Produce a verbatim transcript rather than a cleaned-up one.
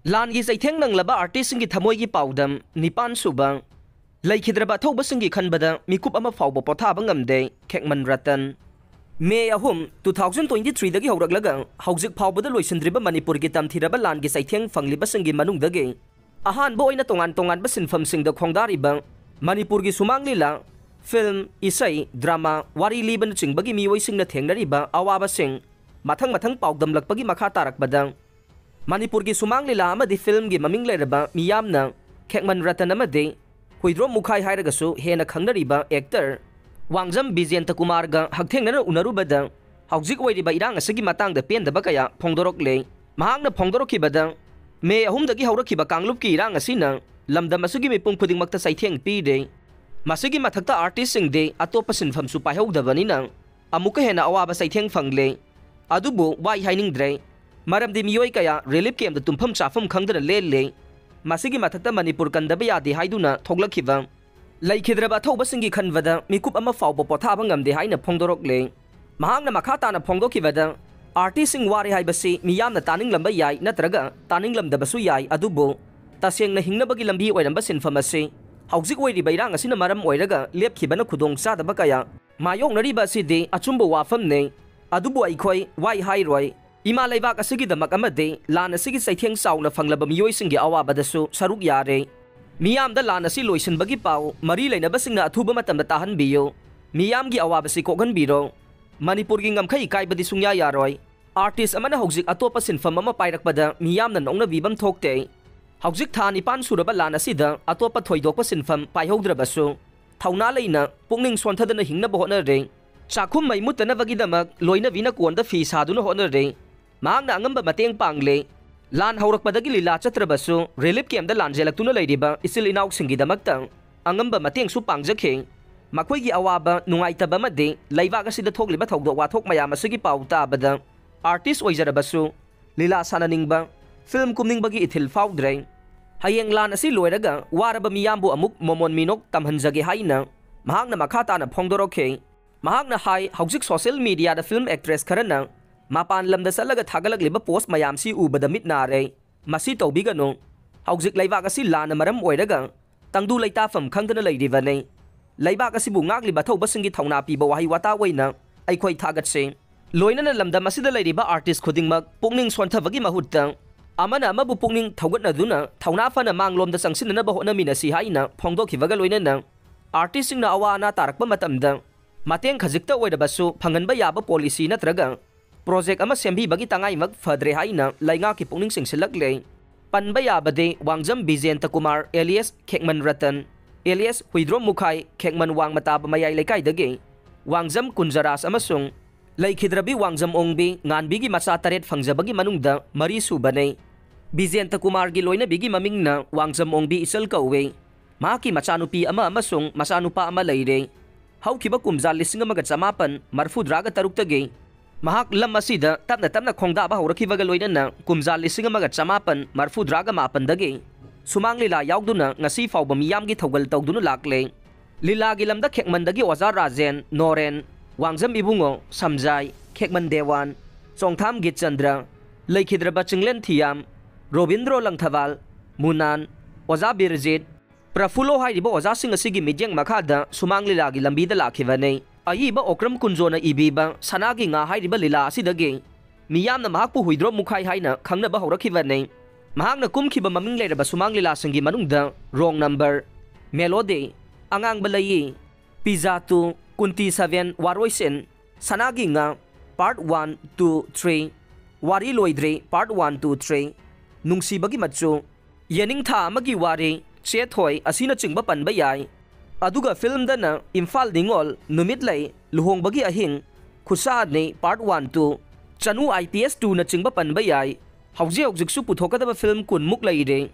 ꯂꯥꯟꯒꯤ ꯆꯩꯊꯦꯡ ꯅꯪꯂꯕ ꯑꯥꯔꯇꯤꯁꯁꯤꯡꯒꯤ ꯊꯃꯣꯏꯒꯤ ꯄꯥꯎꯗꯝ꯫ ꯅꯤꯄꯥꯟ ꯁꯨꯕ꯫ ꯂꯩꯈꯤꯗ꯭ꯔꯕ ꯑꯊꯧꯕꯁꯤꯡꯒꯤ ꯈꯟꯕꯗ ꯃꯤꯀꯨꯞ ꯑꯃ ꯐꯥꯎꯕ ꯄꯣꯊꯥꯕ ꯉꯝꯗꯦ꯫ ꯈꯦꯛꯃꯟ ꯔꯇꯟ꯫ ꯃꯦ ꯑꯍꯨꯝ, two thousand twenty-threeꯗꯒꯤ ꯍꯧꯔꯛꯂꯒ ꯍꯧꯖꯤꯛ ꯐꯥꯎꯕꯗ ꯂꯣꯏꯁꯤꯟꯗ꯭ꯔꯤꯕ ꯃꯅꯤꯄꯨꯔꯒꯤ ꯇꯝꯊꯤꯔꯕ ꯂꯥꯟꯒꯤ ꯆꯩꯊꯦꯡ ꯐꯪꯂꯤꯕꯁꯤꯡꯒꯤ ꯃꯅꯨꯡꯗꯒꯤ ꯑꯍꯥꯟꯕ ꯑꯣꯏꯅ ꯇꯣꯉꯥꯟ ꯇꯣꯉꯥꯟꯕ ꯁꯤꯟꯐꯝꯁꯤꯡꯗ ꯈꯣꯡꯗꯥꯔꯤꯕ ꯃꯅꯤꯄꯨꯔꯒꯤ ꯁꯨꯃꯥꯡ ꯂꯤꯂꯥ, ꯐꯤꯜꯝ, ꯏꯁꯩ, ꯗ꯭ꯔꯃꯥ, ꯋꯥꯔꯤ ꯂꯤꯕꯅꯆꯤꯡꯕꯒꯤ ꯃꯤꯑꯣꯏꯁꯤꯡꯅ ꯊꯦꯡꯅꯔꯤꯕ ꯑꯋꯥꯕꯁꯤꯡ ꯃꯊꯪ ꯃꯊꯪ ꯄꯥꯎꯗꯝꯂꯛꯄꯒꯤ ꯃꯈꯥ ꯇꯥꯔꯛꯄꯗ, ꯃꯅꯤꯄꯨꯔꯒꯤ ꯁꯨꯃꯥꯡ ꯂꯤꯂꯥ ꯑꯃꯗꯤ ꯐꯤꯜꯝꯒꯤ ꯃꯃꯤꯡ ꯂꯩꯔꯕ ꯃꯤꯌꯥꯝꯅ ꯈꯦꯛꯃꯟ ꯔꯇꯟ ꯑꯃꯗꯤ ꯍꯨꯏꯗ꯭ꯔꯣꯝ ꯃꯨꯈꯥꯏ ꯍꯥꯏꯔꯒꯁꯨ ꯍꯦꯟꯅ ꯈꯪꯅꯔꯤꯕ ꯑꯦꯛꯇꯔ ꯋꯥꯡꯖꯝ ꯕꯤꯖꯦꯟꯇ ꯀꯨꯃꯥꯔꯒ ꯍꯛꯊꯦꯡꯅꯅ ꯎꯅꯔꯨꯕꯗ, ꯍꯧꯖꯤꯛ ꯑꯣꯏꯔꯤꯕ ꯏꯔꯥꯡ ꯑꯁꯤꯒꯤ ꯃꯇꯥꯡꯗ ꯄꯦꯟꯗꯕ ꯀꯌꯥ ꯐꯣꯡꯗꯣꯔꯛꯂꯦ꯫ ꯃꯍꯥꯛꯅ ꯐꯣꯡꯗꯣꯔꯛꯈꯤꯕꯗ, ꯃꯦ ꯑꯍꯨꯝꯗꯒꯤ ꯍꯧꯔꯛꯈꯤꯕ ꯀꯥꯡꯂꯨꯞꯀꯤ ꯏꯔꯥꯡ ꯑꯁꯤꯅ ꯂꯝꯗꯝ ꯑꯁꯤꯒꯤ ꯃꯤꯄꯨꯝ ꯈꯨꯗꯤꯡꯃꯛꯇ ꯆꯩꯊꯦꯡ ꯄꯤꯔꯦ꯫ ꯃꯁꯤꯒꯤ ꯃꯊꯛꯇ ꯑꯥꯔꯇꯤꯁꯁꯤꯡꯗꯤ ꯑꯇꯣꯞꯄ ꯁꯤꯟꯐꯝꯁꯨ ꯄꯥꯏꯍꯧꯗꯕꯅꯤꯅ ꯑꯃꯨꯛꯀ ꯍꯦꯟꯅ ꯑꯋꯥꯕ ꯆꯩꯊꯦꯡ ꯐꯪꯂꯦ꯫ ꯑꯗꯨꯕꯨ ꯋꯥꯏ ꯍꯥꯏꯅꯤꯡꯗ꯭ꯔꯦ꯫ ꯃꯔꯝꯗꯤ ꯃꯤꯑꯣꯏ ꯀꯌꯥ ꯔꯤꯂꯤꯐ ꯀꯦꯝꯞꯇ ꯇꯨꯝꯐꯝ ꯆꯥꯐꯝ ꯈꯪꯗꯅ ꯂꯦꯜꯂꯦ꯫ ꯃꯁꯤꯒꯤ ꯃꯊꯛꯇ ꯃꯅꯤꯄꯨꯔ ꯀꯟꯗꯕ ꯌꯥꯗꯦ ꯍꯥꯏꯗꯨꯅ ꯊꯣꯛꯂꯛꯈꯤꯕ ꯂꯩꯈꯤꯗ꯭ꯔꯕ ꯑꯊꯧꯕꯁꯤꯡꯒꯤ ꯈꯟꯕꯗ ꯃꯤꯀꯨꯞ ꯑꯃ ꯐꯥꯎꯕ ꯄꯣꯊꯥꯕ ꯉꯝꯗꯦ ꯍꯥꯏꯅ ꯐꯣꯡꯗꯣꯔꯛꯂꯦ꯫ ꯃꯍꯥꯛꯅ ꯃꯈꯥ ꯇꯥꯅ ꯐꯣꯡꯗꯣꯛꯈꯤꯕꯗ, ꯑꯥꯔꯇꯤꯁꯁꯤꯡ ꯋꯥꯔꯦ ꯍꯥꯏꯕꯁꯤ ꯃꯤꯌꯥꯝꯅ ꯇꯥꯅꯤꯡꯂꯝꯕ ꯌꯥꯏ ꯅꯠꯇ꯭ꯔꯒ ꯇꯥꯅꯤꯡꯂꯝꯗꯕꯁꯨ ꯌꯥꯏ, ꯑꯗꯨꯕꯨ ꯇꯁꯦꯡꯅ ꯍꯤꯡꯅꯕꯒꯤ ꯂꯝꯕꯤ ꯑꯣꯏꯔꯝꯕ ꯁꯤꯟꯐꯝ ꯑꯁꯤ ꯍꯧꯖꯤꯛ ꯑꯣꯏꯔꯤꯕ ꯏꯔꯥꯡ ꯑꯁꯤꯅ ꯃꯔꯝ ꯑꯣꯏꯔꯒ ꯂꯦꯞꯈꯤꯕꯅ ꯈꯨꯗꯣꯡ ꯆꯥꯗꯕ ꯀꯌꯥ ꯃꯥꯌꯣꯛꯅꯔꯤꯕ ꯑꯁꯤꯗꯤ ꯑꯆꯨꯝꯕ ꯋꯥꯐꯝꯅꯤ꯫ ꯑꯗꯨꯕꯨ ꯑꯩꯈꯣꯏ ꯋꯥꯏ ꯍꯥꯏꯔꯣꯏ꯫ ꯏꯃꯥ ꯂꯩꯕꯥꯛ ꯑꯁꯤꯒꯤꯗꯃꯛ ꯑꯃꯗꯤ ꯂꯥꯟ ꯑꯁꯤꯒꯤ ꯆꯩꯊꯦꯡ ꯆꯥꯎꯅ ꯐꯪꯂꯕ ꯃꯤꯑꯣꯏꯁꯤꯡꯒꯤ ꯑꯋꯥꯕꯗꯁꯨ ꯁꯔꯨꯛ ꯌꯥꯔꯦ꯫ ꯃꯤꯌꯥꯝꯗ ꯂꯥꯟ ꯑꯁꯤ ꯂꯣꯏꯁꯤꯟꯕꯒꯤ ꯄꯥꯎ ꯃꯔꯤ ꯂꯩꯅꯕꯁꯤꯡꯅ ꯑꯊꯨꯕ ꯃꯇꯝꯗ ꯇꯥꯍꯟꯕꯤꯌꯨ꯫ ꯃꯤꯌꯥꯝꯒꯤ ꯑꯋꯥꯕꯁꯤ ꯀꯣꯛꯍꯟꯕꯤꯔꯣ꯫ ꯃꯅꯤꯄꯨꯔꯒꯤ ꯉꯝꯈꯩ ꯀꯥꯏꯕꯗꯤ ꯁꯨꯡꯌꯥ ꯌꯥꯔꯣꯏ꯫ ꯑꯥꯔꯇꯤꯁ ꯑꯃꯅ ꯍꯧꯖꯤꯛ ꯑꯇꯣꯞꯄ ꯁꯤꯟꯐꯝ ꯑꯃ ꯄꯥꯏꯔꯛꯄꯗ ꯃꯤꯌꯥꯝꯅ ꯅꯣꯛꯅꯕꯤꯕꯝ ꯊꯣꯛꯇꯦ꯫ ꯍꯧꯖꯤꯛ ꯊꯥ ꯅꯤꯄꯥꯟ ꯁꯨꯔꯕ ꯂꯥꯟ ꯑꯁꯤꯗ ꯑꯇꯣꯞꯄ ꯊꯣꯏꯗꯣꯛꯄ ꯁꯤꯟꯐꯝ ꯄꯥꯏꯍꯧꯗ꯭ꯔꯕꯁꯨ, ꯊꯧꯅꯥ ꯂꯩꯅ ꯄꯨꯛꯅꯤꯡ ꯁꯣꯟꯊꯗꯅ ꯍꯤꯡꯅꯕ ꯍꯣꯠꯅꯔꯦ꯫ ꯆꯥꯛꯈꯨꯝ ꯃꯩ ꯃꯨꯠꯇꯅꯕꯒꯤꯗꯃꯛ ꯂꯣꯏꯅꯕꯤꯅ ꯀꯣꯟꯗ ꯐꯤ ꯁꯥꯗꯨꯅ ꯍꯣꯠꯅꯔꯦ꯫ ꯃꯍꯥꯛꯅ ꯑꯉꯝꯕ ꯃꯇꯦꯡ ꯄꯥꯡꯂꯦ꯫ ꯂꯥꯟ ꯍꯧꯔꯛꯄꯗꯒꯤ ꯂꯤꯂꯥ ꯆꯠꯇ꯭ꯔꯕꯁꯨ, ꯔꯤꯂꯤꯐ ꯀꯦꯝꯞꯇ ꯂꯥꯟꯖꯦꯜꯂꯛꯇꯨꯅ ꯂꯩꯔꯤꯕ ꯏꯆꯤꯜ ꯏꯅꯥꯎꯁꯤꯡꯒꯤꯗꯃꯛꯇ ꯑꯉꯝꯕ ꯃꯇꯦꯡꯁꯨ ꯄꯥꯡꯖꯈꯤ꯫ ꯃꯈꯣꯏꯒꯤ ꯑꯋꯥꯕ, ꯅꯨꯡꯉꯥꯏꯇꯕ ꯑꯃꯗꯤ ꯂꯩꯕꯥꯛ ꯑꯁꯤꯗ ꯊꯣꯛꯂꯤꯕ ꯊꯧꯗꯣꯛ ꯋꯥꯊꯣꯛ ꯃꯌꯥꯝ ꯑꯁꯤꯒꯤ ꯄꯥꯎ ꯇꯥꯕꯗ, ꯑꯥꯔꯇꯤꯁ ꯑꯣꯏꯖꯔꯕꯁꯨ ꯂꯤꯂꯥ ꯁꯥꯟꯅꯅꯤꯡꯕ, ꯐꯤꯜꯝ ꯀꯨꯝꯅꯤꯡꯕꯒꯤ ꯏꯊꯤꯜ ꯐꯥꯎꯗ꯭ꯔꯦ꯫ ꯍꯌꯦꯡ ꯂꯥꯟ ꯑꯁꯤ ꯂꯣꯏꯔꯒ ꯋꯥꯔꯕ ꯃꯤꯌꯥꯝꯕꯨ ꯑꯃꯨꯛ ꯃꯣꯃꯣꯟ ꯃꯤꯅꯣꯛ ꯇꯝꯍꯟꯖꯒꯦ ꯍꯥꯏꯅ ꯃꯍꯥꯛꯅ ꯃꯈꯥ ꯇꯥꯅ ꯐꯣꯡꯗꯣꯔꯛꯈꯤ꯫ ꯃꯍꯥꯛꯅ ꯍꯥꯏ, ꯍꯧꯖꯤꯛ ꯁꯣꯁꯤꯌꯦꯜ ꯃꯤꯗꯤꯌꯥꯗ ꯐꯤꯜꯝ ꯑꯦꯛꯇ꯭ꯔꯦꯁ ꯈꯔꯅ ꯃꯄꯥꯟ ꯂꯝꯗ ꯆꯠꯂꯒ ꯊꯥꯒꯠꯂꯛꯂꯤꯕ ꯄꯣꯁ ꯃꯌꯥꯝꯁꯤ ꯎꯕꯗ ꯃꯤꯠ ꯅꯥꯔꯦ꯫ ꯃꯁꯤ ꯇꯧꯕꯤꯒꯅꯨ꯫ ꯍꯧꯖꯤꯛ ꯂꯩꯕꯥꯛ ꯑꯁꯤ ꯂꯥꯟꯅ ꯃꯔꯝ ꯑꯣꯏꯔꯒ ꯇꯪꯗꯨ ꯂꯩꯇꯥꯐꯝ ꯈꯪꯗꯅ ꯂꯩꯔꯤꯕꯅꯤ꯫ ꯂꯩꯕꯥꯛ ꯑꯁꯤꯕꯨ ꯉꯥꯛꯂꯤꯕ ꯑꯊꯧꯕꯁꯤꯡꯒꯤ ꯊꯧꯅꯥ ꯄꯤꯕ ꯋꯥꯍꯩ ꯋꯥꯇꯥ ꯑꯣꯏꯅ ꯑꯩꯈꯣꯏ ꯊꯥꯒꯠꯆꯩ꯫ ꯂꯣꯏꯅꯅ ꯂꯝꯗꯝ ꯑꯁꯤꯗ ꯂꯩꯔꯤꯕ artist ꯈꯨꯗꯤꯡꯃꯛ ꯄꯨꯛꯅꯤꯡ ꯁꯣꯟꯊꯕꯒꯤ ꯃꯍꯨꯠꯇ ꯑꯃꯅ ꯑꯃꯕꯨ ꯄꯨꯛꯅꯤꯡ ꯊꯧꯒꯠꯅꯗꯨꯅ ꯊꯧꯅꯥ ꯐꯅ ꯃꯥꯡꯂꯣꯝꯗ ꯆꯪꯁꯤꯟꯅꯅꯕ ꯍꯣꯠꯅꯃꯤꯟꯅꯁꯤ ꯍꯥꯏꯅ ꯐꯣꯡꯗꯣꯛꯈꯤꯕꯒ ꯂꯣꯏꯅꯅ artistꯁꯤꯡꯅ ꯑꯋꯥ ꯑꯅꯥ ꯇꯥꯔꯛꯄ ꯃꯇꯝꯗ ꯃꯇꯦꯡ ꯈꯖꯤꯛꯇ ꯑꯣꯏꯔꯕꯁꯨ ꯐꯪꯍꯟꯕ ꯌꯥꯕ policy ꯅꯠꯇ꯭ꯔꯒ project ꯑꯃ ꯁꯦꯝꯕꯤꯕꯒꯤ ꯇꯉꯥꯏꯃꯛ ꯐꯗ꯭ꯔꯦ ꯍꯥꯏꯅ ꯂꯩꯉꯥꯛꯀꯤ ꯄꯨꯛꯅꯤꯡ ꯆꯤꯡꯁꯤꯜꯂꯛꯂꯦ꯫ ꯄꯟꯕ ꯌꯥꯕꯗꯤ ꯋꯥꯡꯖꯝ ꯕꯤꯖꯦꯟꯇ ꯀꯨꯃꯥꯔ alias ꯈꯦꯛꯃꯟ ꯔꯇꯟ alias ꯍꯨꯏꯗ꯭ꯔꯣꯝ ꯃꯨꯈꯥꯏ ꯈꯦꯛꯃꯟ ꯋꯥꯡꯃꯇꯥꯕ ꯃꯌꯥꯏ ꯂꯩꯀꯥꯏꯗꯒꯤ ꯋꯥꯡꯖꯝ ꯀꯨꯟꯖꯔꯥꯖ ꯑꯃꯁꯨꯡ ꯂꯩꯈꯤꯗ꯭ꯔꯕꯤ ꯋꯥꯡꯖꯝ ꯑꯣꯡꯕꯤ ꯉꯥꯟꯕꯤꯒꯤ ꯃꯆꯥ ꯇꯔꯦꯠ ꯐꯪꯖꯕꯒꯤ ꯃꯅꯨꯡꯗ ꯃꯔꯤ ꯁꯨꯕꯅꯤ꯫ ꯕꯤꯖꯦꯟꯇ ꯀꯨꯃꯥꯔꯒꯤ ꯂꯣꯏꯅꯕꯤꯒꯤ ꯃꯃꯤꯡꯅ ꯋꯥꯡꯖꯝ ꯑꯣꯡꯕꯤ ꯏꯆꯜ ꯀꯧꯏ꯫ ꯃꯍꯥꯛꯀꯤ ꯃꯆꯥꯅꯨꯄꯤ ꯑꯃ ꯑꯃꯁꯨꯡ ꯃꯆꯥꯅꯨꯄꯥ ꯑꯃ ꯂꯩꯔꯦ꯫ ꯍꯧꯈꯤꯕ ꯀꯨꯝꯖꯥ ꯂꯤꯁꯤꯡ ꯑꯃꯒ ꯆꯃꯥꯄꯟ ꯃꯔꯐꯨꯇꯔꯥꯒ ꯇꯔꯨꯛꯇꯒꯤ ꯃꯍꯥꯛ ꯂꯝ ꯑꯁꯤꯗ ꯇꯞꯅ ꯇꯞꯅ ꯈꯣꯡꯗꯥꯕ ꯍꯧꯔꯛꯈꯤꯕꯒ ꯂꯣꯏꯅꯅ ꯀꯨꯝꯖꯥ ꯂꯤꯁꯤꯡ ꯑꯃꯒ ꯆꯃꯥꯄꯟ ꯃꯔꯐꯨꯇꯔꯥꯒ ꯃꯥꯄꯟꯗꯒꯤ ꯁꯨꯃꯥꯡ ꯂꯤꯂꯥ ꯌꯥꯎꯗꯨꯅ ꯉꯁꯤ ꯐꯥꯎꯕ ꯃꯤꯌꯥꯝꯒꯤ ꯊꯧꯒꯜ ꯇꯧꯗꯨꯅ ꯂꯥꯛꯂꯦ꯫ ꯂꯤꯂꯥꯒꯤ ꯂꯝꯗ ꯈꯦꯛꯃꯟꯗꯒꯤ ꯑꯣꯖꯥ ꯔꯥꯖꯦꯟ, ꯅꯣꯔꯦꯟ, ꯋꯥꯡꯖꯝ ꯏꯕꯨꯡꯉꯣ, ꯁꯝꯖꯥꯏ, ꯈꯦꯛꯃꯟ ꯗꯦꯋꯥꯟ, ꯆꯣꯡꯊꯥꯝ ꯒꯤꯠꯆꯟꯗ꯭ꯔ, ꯂꯩꯈꯤꯗ꯭ꯔꯕ ꯆꯤꯡꯂꯦꯟ ꯊꯤꯌꯥꯝ, ꯔꯣꯕꯤꯟꯗ꯭ꯔꯣ ꯂꯪꯊꯕꯥꯜ, ꯃꯨꯅꯥꯟ, ꯑꯣꯖꯥ ꯕꯤꯔꯖꯤꯠ, ꯄ꯭ꯔꯐꯨꯜꯂꯣ ꯍꯥꯏꯔꯤꯕ ꯑꯣꯖꯥꯁꯤꯡ ꯑꯁꯤꯒꯤ ꯃꯤꯠꯌꯦꯡ ꯃꯈꯥꯗ ꯁꯨꯃꯥꯡ ꯂꯤꯂꯥꯒꯤ ꯂꯝꯕꯤꯗ ꯂꯥꯛꯈꯤꯕꯅꯤ꯫ ꯑꯏꯕ ꯑꯣꯀ꯭ꯔꯝ ꯀꯨꯟꯖꯣꯅ ꯏꯕꯤꯕ ꯁꯅꯥꯒꯤ ꯉꯥ ꯍꯥꯏꯔꯤꯕ ꯂꯤꯂꯥ ꯑꯁꯤꯗꯒꯤ ꯃꯤꯌꯥꯝꯅ ꯃꯍꯥꯛꯄꯨ ꯍꯨꯏꯗ꯭ꯔꯣꯝ ꯃꯨꯈꯥꯏ ꯍꯥꯏꯅ ꯈꯪꯅꯕ ꯍꯧꯔꯛꯈꯤꯕꯅꯤ꯫ ꯃꯍꯥꯛꯅ ꯀꯨꯝꯈꯤꯕ ꯃꯃꯤꯡ ꯂꯩꯔꯕ ꯁꯨꯃꯥꯡ ꯂꯤꯂꯥꯁꯤꯡꯒꯤ ꯃꯅꯨꯡꯗ Wrong Number, Melody, ꯑꯉꯥꯡꯕ ꯂꯩꯌꯤ, ꯄꯤꯖꯥ ꯇꯨ, ꯀꯨꯟꯇꯤ ꯁꯚꯦꯟ, ꯋꯥꯔꯣꯏꯁꯤꯟ, ꯁꯅꯥꯒꯤ ꯉꯥ, part one, two, three, ꯋꯥꯔꯤ ꯂꯣꯏꯗ꯭ꯔꯤ, part one, two, three, ꯅꯨꯡꯁꯤꯕꯒꯤ ꯃꯆꯨ, ꯌꯦꯅꯤꯡꯊꯥ ꯑꯃꯒꯤ ꯋꯥꯔꯤ, ꯆꯦꯊꯣꯏ ꯑꯁꯤꯅꯆꯤꯡꯕ ꯄꯟꯕ ꯌꯥꯏ꯫ ꯑꯗꯨꯒ filmꯗꯅ ꯏꯝꯐꯥꯜ ꯅꯤꯉꯣꯜ, ꯅꯨꯃꯤꯠ ꯂꯩ, ꯂꯨꯍꯣꯡꯕꯒꯤ ꯑꯍꯤꯡ, ꯈꯨꯠꯁꯥ ꯑꯅꯤ, part one, two, Chanu I P S two ꯅꯆꯤꯡꯕ ꯄꯟꯕ ꯌꯥꯏ꯫ ꯍꯧꯖꯤꯛ ꯍꯧꯖꯤꯛꯁꯨ ꯄꯨꯊꯣꯛꯀꯗꯕ film ꯀꯨꯟꯃꯨꯛ ꯂꯩꯔꯦ꯫